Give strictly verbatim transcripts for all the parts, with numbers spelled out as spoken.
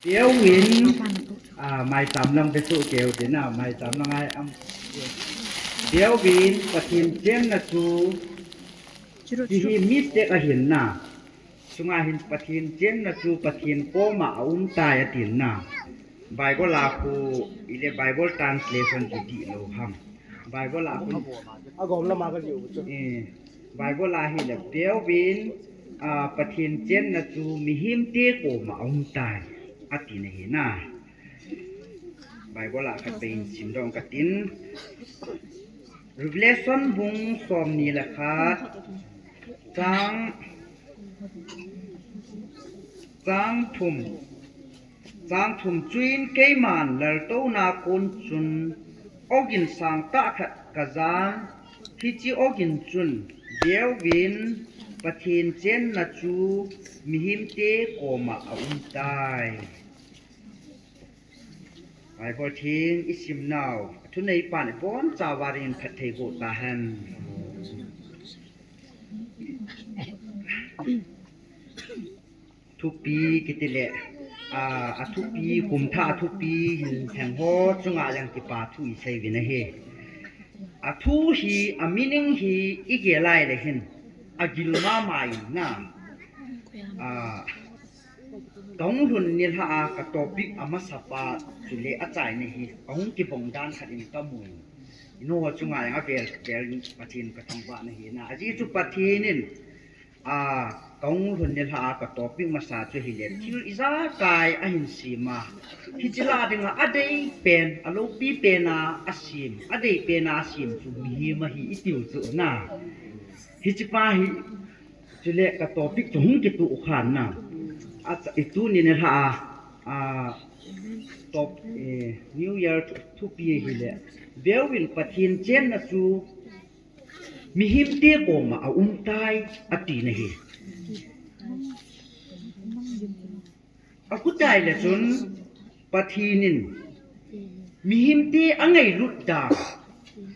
Deovin, ah, maicham lang besu keu dina, maicham lang ai am. Deovin, Pathen chenna chu, hiche hi mistake ahin na. Chunga hin Pathen chenna chu Pathen koma aum tai atin na. Bible a khu ile Bible translation chu dihlou ham. Bible a khu agom lama ka jiu chu. Eh, Bible a hile deovin, ah, Pathen chenna chu mihemte koma aum tai atina hi na. Bible a khat pei simdoh katin. Revelation bung somni le khat chang, chang thum, chang thum chuin keiman laltouna kon chun ogin sangtah khat kajan, hiche ogin chun deovin Pathen chenna chu mihemte koma aum tai. Bible theng isim nau, athunei pan ibonchauva dingin phatthei boh tahen. Thupi kiti le, ah, athupi, kumthah athupi hin theng ho chunga jong kipa thu isei uvin ahi. Athu hi, a meaning hi igel lai le hin, agil mama in na. Ah, kahung lhun nilhah a ka topic amasa pa chule achaina hi kahung kibong dan khat in kamu in. Ino chunga jong avel, vel Pathen kathangvahna hi na. Ajeh chu Pathen in, ah, kahung lhun nilhah a ka topic masa chu hile thil ijakai ahin sem a. Hiche lah dinga adei pen, aloupi pen a asem, adei pen a asem chu mihem ahi itiu chu na. Hiche pa hi, chule ka topic chu hung kituh khan na. Acha, ituni nilhah a, ah, top, eh, New Year thu, thupi hile. Deovin Pathen chenna chu mihemte koma aum tai atina hi. Akhutai le chun Pathen in mihemte angailut dan,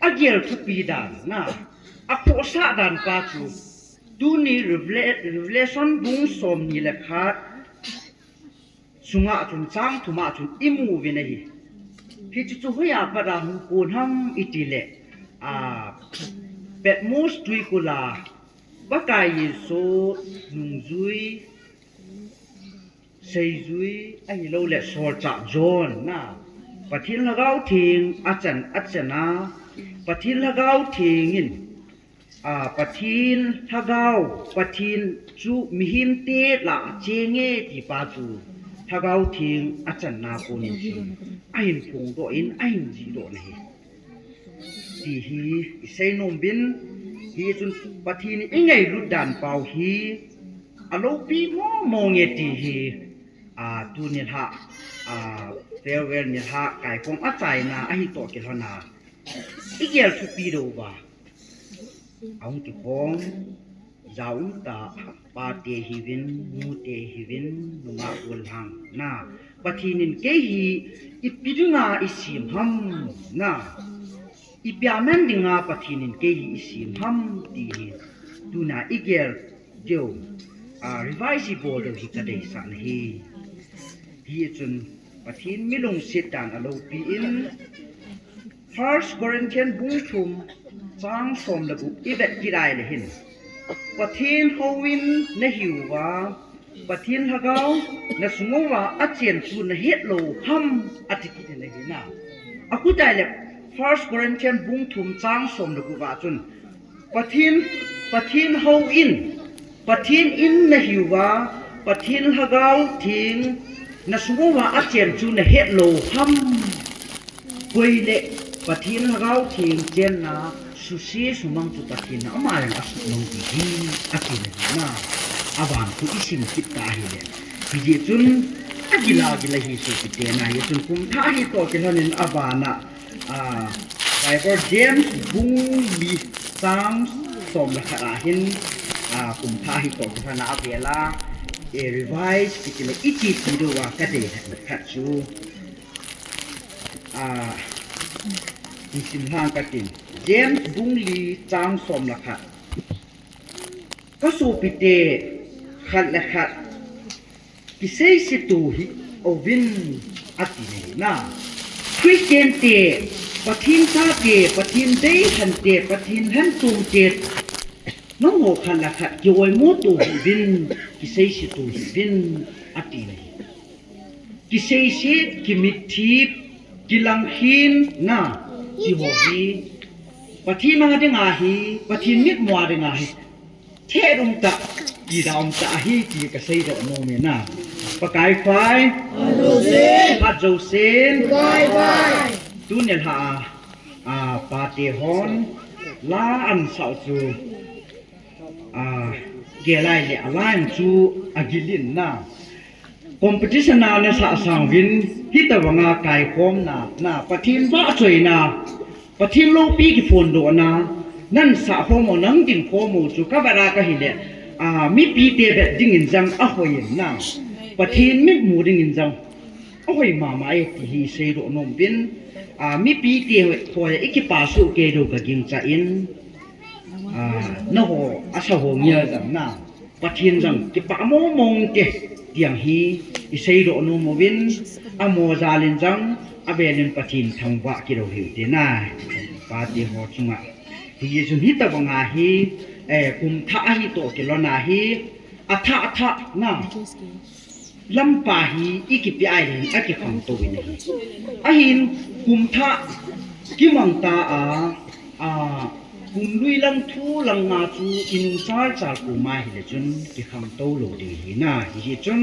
agel thupi dan na, akhohsah dan pa chu tuni Revela-, Revelation bung somni le khat sunga chun chang thuma chun imu uvin ahi. Hiche chu hoiya pat a hung kon ham iti le, ah, Patmos tuikul a Pakai Jesu nungjui, seijui ahilou le solchah John na Pathen Lhagao Theng achan, achan a, Pathen Lhagao Theng in, a, Pathen Lhagao, Pathen chu mihemte lah a cheng e ti pa chu Lhagao Theng achanna kon in ahin phongdoh in ahin jihdoh na hi. Ti hi isei nom uvin, hichun Pathen in ingailut dan pau hi aloupi mong mong e ti hi, a, tuni nilhah, a, farewell nilhah kaikhom achaina ahi toh kilhon a, igel thupi lou uva ahung kikhom, jaum tah, pate hiuvin, nute hiuvin, nungah gollhang na, Pathen in kei hi ipi dinga isem ham na, ipi amen dinga Pathen in kei hi isem ham ti hi tuna igel diu, a, revise ibol diu hi kadeisahna ahi. Hichun Pathen mi lungset dan aloupi in, First Corinthian bung thum chang som le gup ivet kit a ahile hin, Pathen hou in nahiuva, Pathen Lhagao nasung uva achen chu nahet lou ham ati kit in ahi na. Akhutai le First Corinthian bung thum chang som le gup a chun, Pathen, Pathen hou in, Pathen in nahiuva, Pathen Lhagao Theng nasung uva achen chu nahet lou ham. Koi le Pathen Lhagao Theng chenna suse sumang chu Pathen in ama jong asumang ding ahi, ati na hi na. Aban thu isim kit ta ahile, hijeh chun agil a gil ahi sopite na, hichun kum thah hi toh kilhon in aban a, a, Bible James bung li chang som le khat a hin, a, kum thah hi toh kilhon a avel a, e, revise kiti le iti ti diu a kadei khat le khat chu. A, isim lhang katin. James bung li chang som le khat. Ka sopite khat le khat, kiseisetu hi, uvin ati na hi na. Christian te, Pathen chate, Pathen deilhen te, Pathen lhenchom te, nangho khat le khat ki-oimo to hih uvin, kiseiset to hih uvin ati na hi. Kiseiset, kimitthip, kilangkhen na, ti ho hi Pathen a dinga hi, Pathen mitmu a dinga hi, thedung tah, kidam tah ahi ti kasei doh nom e na. Pakai phai. Phat jousen. Tuni lha a, a, pate hon la ahin sah u chu, a, kei lai le alai chu agil in na. Competition a nasah sang uvin, hitobanga kaikhomna, na, Pathen vahchoina, Pathen loupi kiphondohna, nasah khom u, nadin khom u chu kavet a kahile, a, mipite vet dingin jong ahoi in na, Pathen mitmu dingin jong ahoi mama e ti hi seidoh nom uvin, a, mipite hoi a ikipa soh kei diu kaginchat in, a, nangho asa ho ngel jong na, Pathen jong kipah mong mong te ti jong hi iseidoh nom uvin, amaho jal in jong avel in Pathen thangvah kit u hite na, pate ho chunga. Hijeh chun hitobanga hi, eh, kum thah ahi toh kilhon a hi, athah athah na lampa hi ikipe a ahile hin akikhangtou in ahi. Ahin kum thah kimang ta a, a, kum lui lang thu lang nga chu inung chal chal kum a hile chun kikhangtou lou ding ahi na. Hijeh chun,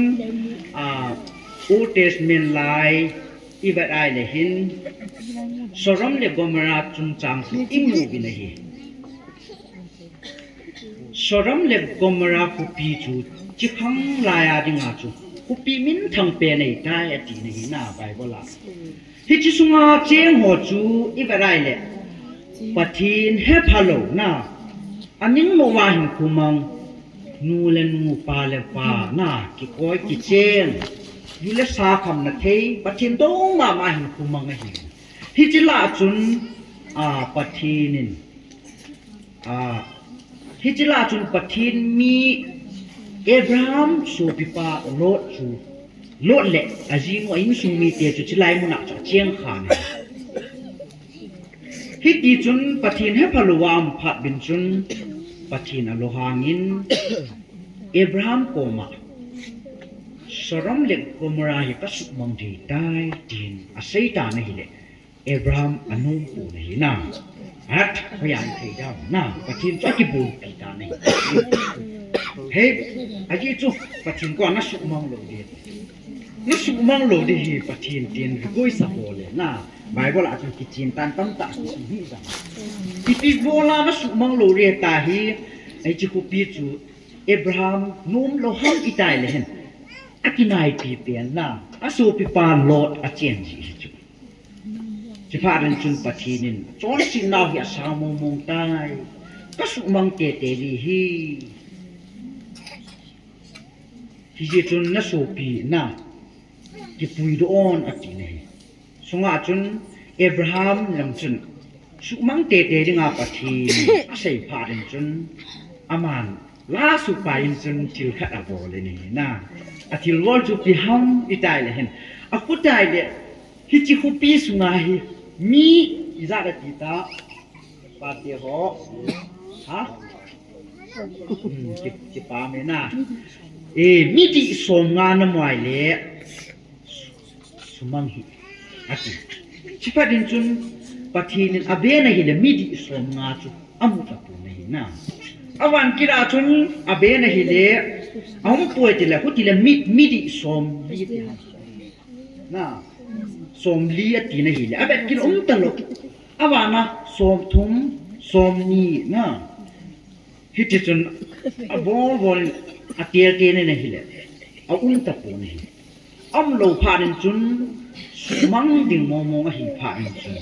a, Old Testament lai ivet a ahile hin Sodom le Gomorrah chungchang chu imu uvin ahi. Sodom le Gomorrah khopi chu chikhang lai a dinga chu khopi minthang pen ahitai ati na hi na Bible a. Hiche sunga cheng ho chu ivet a ahile, Pathen hephalou na, aninglou a hinkho mang, nu le nu, pa le pa na, kikoi kichen, ju le sa khamna thei, Pathen dong mama hinkho mang ahi. Hiche lah a chun, a, Pathen in, a, hiche lah a chun Pathen mi Abraham sopipa Lot chu, Lot le ajinu a insung mite chu chulai mun a chu acheng khan ahi. Hitichun Pathen hephalou a um phat uvin chun, Pathen alunghangin Abraham koma, Sodom le Gomorrah hi kasuhmang ding ahitai, tin aseitan ahile, Abraham anompon ahi na. At, hoiya ithei dam na, Pathen chu akibulpi tan ahi. Hei, ajeh chu, Pathen koma nasuhmang lou ding, nasuhmang lou ding hi Pathen tin request abol e na. Bible a chun kichen tan tamtah kisun hi jong. Ipi bola nasuhmang lou ding tahi, hiche khopi chu Abraham nomlou ham iti le hin, akinaipi pen na, asopipa Lot achen ji hi chu. Chuphat in chun Pathen in, chonsetnau hi asang mong mong tai, kasuhmang tete ding ahi. Hijeh chun nasopi na kipuidoh un ati na hi. Sunga chun Abraham jong chun suhmang tete dinga Pathen asei phat in chun, aman la suhpai in chun thil khat abol in ahi na. Athilbol chu ipi ham iti le hin, akhu tai le, hiche khopi sunga hi mi ijat ati ta, pate ho, ha? Hmm, ki, kipah me na. E, midih somnga namu a ahile, sumang hih, ati. Chuphat in chun Pathen in aven ahile midih somnga chu amu tapon ahi na. Avan kit a chun aven ahile, aum poi tile, hutile mi, midih somli ati na. Somli ati na hile, avet kit um talou. Avana somthum, somni na. Hitichun abol bol in atel tel in ahile, aum tapon ahi. Aumlou phat in chun, sumang ding mong mong ahi phat in chun,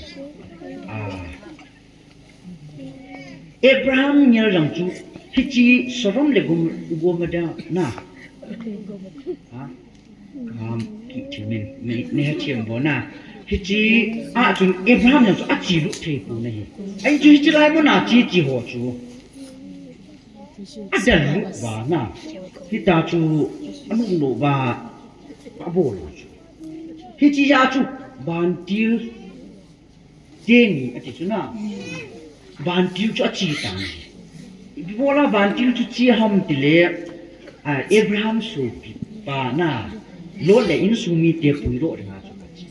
a, Abraham ngel jong chu, hiche Sodom le Gom-, Gomorrah na, ha? Um, ki, ki, min, min, min, hiche a chun Abraham jong chu achelut thei pon ahi. Ahin chu hiche lai mun a che che ho chu adel lut uva na, hita chu anung lut uva abol u chu. Hiche a chu vantil teni ati chu na. Vantil chu ache tan. Ipi bola vantil chu che ham tile, a, Abraham sopipa na, Lot le insung mite puidoh dinga chu ache.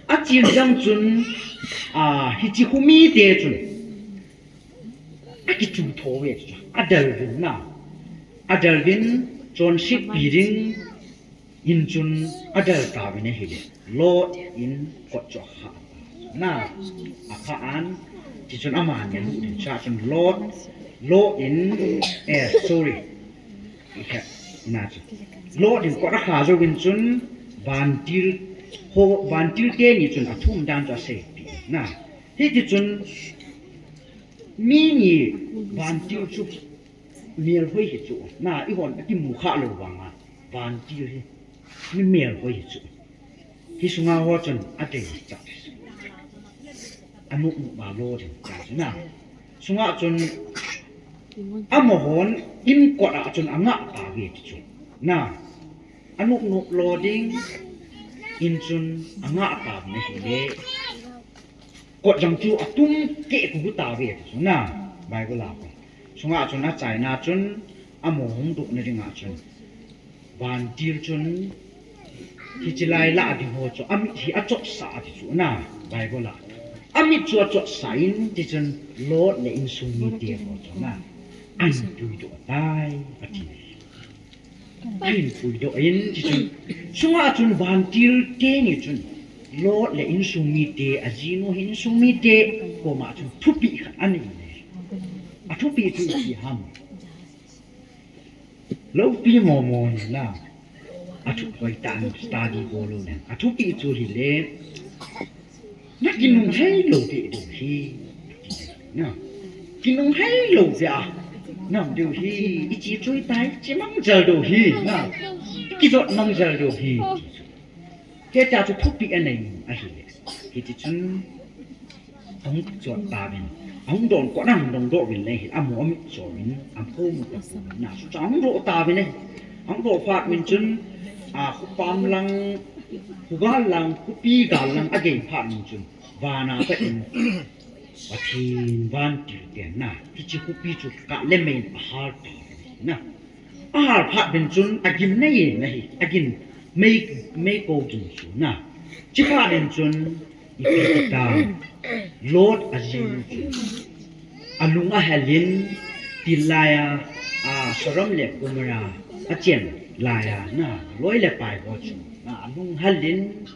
Ache jeng chun, a, hiche khu mite chun akichu thou ve chu, adel vin na. Adel vin chonsetpi ding in chun adel tauvin ahile, Lot in kot chu akha na, akha an, ti chun aman alut ding cha chun Lot, Lot in, eh, sorry. Ikhe, na chu. Lot in kot akha jouvin chun vantil, ho, vantil teni chun athum dan chu aseipeh na. Hiti chun mi ni vantil chu melhoi hi chu. Na, eihon akimu kha lou vanga vantil hi mi melhoi hi chu. Hi sunga ho chun adei cha. Anop nop a Lot in cha chu na. Sunga chun amahon in kot a chun angah tauve ti chu. Na, anop nop lou ding in chun angah tauvin ahile, kot jong chu atum keh kuku tauve ti chu na, Bible a kon. Sunga chun achaina chun, amaho hung dohna dinga chun vantil chun hiche lai lah ding ho chu amit hi achotsah ti chu na, Bible a. Amit chu achotsah in ti chun Lot le insung mite ho chu na, ahin puidoh tai ati. Ahin puidoh in ti chun, sunga chun vantil teni chun Lot le insung mite, ajinu hin insung mite koma chun thupeh khat anei le. Athupeh chu ipi ham? Loupi momo hina, athu hoitah in study bol lou le. Athupeh chu hile, nakinung hei lou deh diu hi. Na, kinung hei lou deh a, nam diu hi, iche chu tai, che mang jal diu hi, na, kijot mang jal diu hi. Hitia chu thupeh anei ahile. Hiti chun ahung chot tauvin, ahung don kot a ahung dongdoh uvin le hi, amu amit chot uvin, amu mu tapon na, chu ahung doh tauvin ahi. Ahung doh phat uvin chun, a, khopam lang, khogal lang, khopi gal lang agei phat uvin chun, vana pat in Pathen vantil ten na, hiche khopi chu kah le mei in ahal tauvin na. Ahal phat uvin chun agim nei in ahi, agim mei, mei kou gim chu na. Chuphat in chun ipi ti tam, Lot ajinu chu alung ahel in, til laiya, a, Sodom le Gomorrah achen laiya na, loi le pai ho chu na, alung hel in,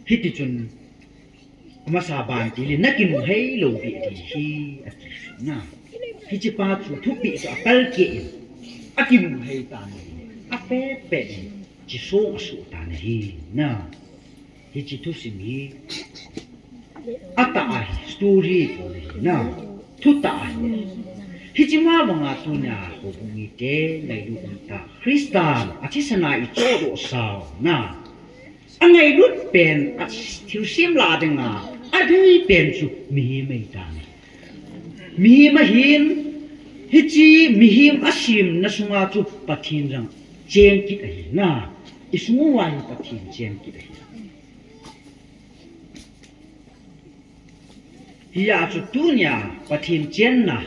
hiti chun amasa vantil in, nakinung hei lou deh ding hi, ati na. Hiche pa chu thupeh chu apalkeh in, akinung hei tan ahi, apehpeh in, che song asoh tan ahi na. Hiche thusim hi atah ahi, story bou ahi na, thutah ahi. Hiche ma banga tunia houbung mite ngailut un tah, Christan athisan a ichohdoh sau na, angailut pen, athilsem lah dinga adei pen chu mihem ahitan ahi. Mihem ahin, hiche mihem asemna sunga chu Pathen jong cheng kit ahi na, isung uva hi Pathen cheng kit ahi. Hia chu tunia Pathen chenna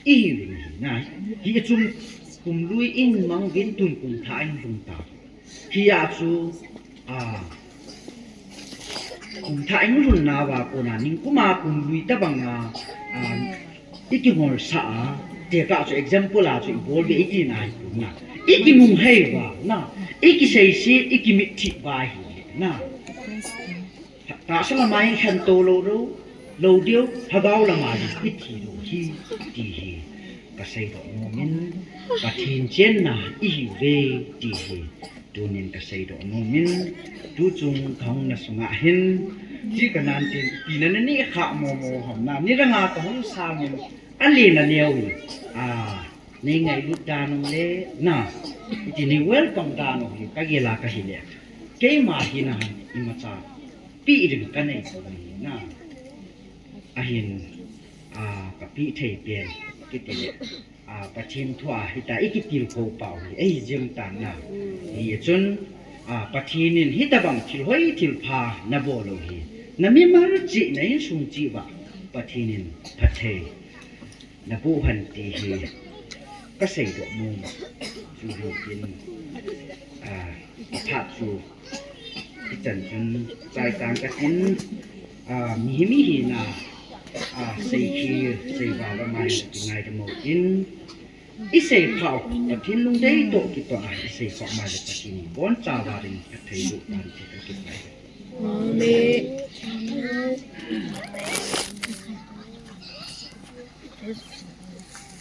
ihiuvin ahi na, hichun kum lui imang uvin tun kum thah ilhung ta. Hia chu, a, kum thah ilhun nauva kona ningkuma kum lui tobanga, a, ikingolsah a, tekah chu example a chu ibol uve iti na hi kona, ikinung hei uva na, ikiseiset, ikimitthi uva ahi na. Tahsa lama hin khantou lou, lou, lou diu, lhagao lama hin ithi lou hi, ti hi kaseidoh nomin, Pathen chenna ihiuve, ti hi tunin kaseidoh nomin, tuchung kahungna sunga hin, ti kanan tin, tina nani kha momo ham na, nidanga kahung sangin, alen aneo in, a, nei ngailut dan u le na, iti nei welcome dan u hi kagel a kahile, keima hina hin imacha peh ding kanei pon ahi na. Ahin, a, kapeh thei pen, kitile, a, Pathen thua hitia ikitilkhou pau hi ahi jeng tan na. Hichun, A, Pathen in hitobang thil hoi thil pha nabol u hi, namimal cheh, na insung cheh uva Pathen in phatthei naboh hen ti hi kaseidoh nom. Chuhin tin, a, aphat chu ichan chun chai tang katin, a, mihem ihina, a, seikhel seival amai kingaidam u tin, iseikhah u Pathen lungdei toh kitoh a iseikhah u mai le Pathen in ibonchauva ding phatthei boh tan ti kakipah e. Amen.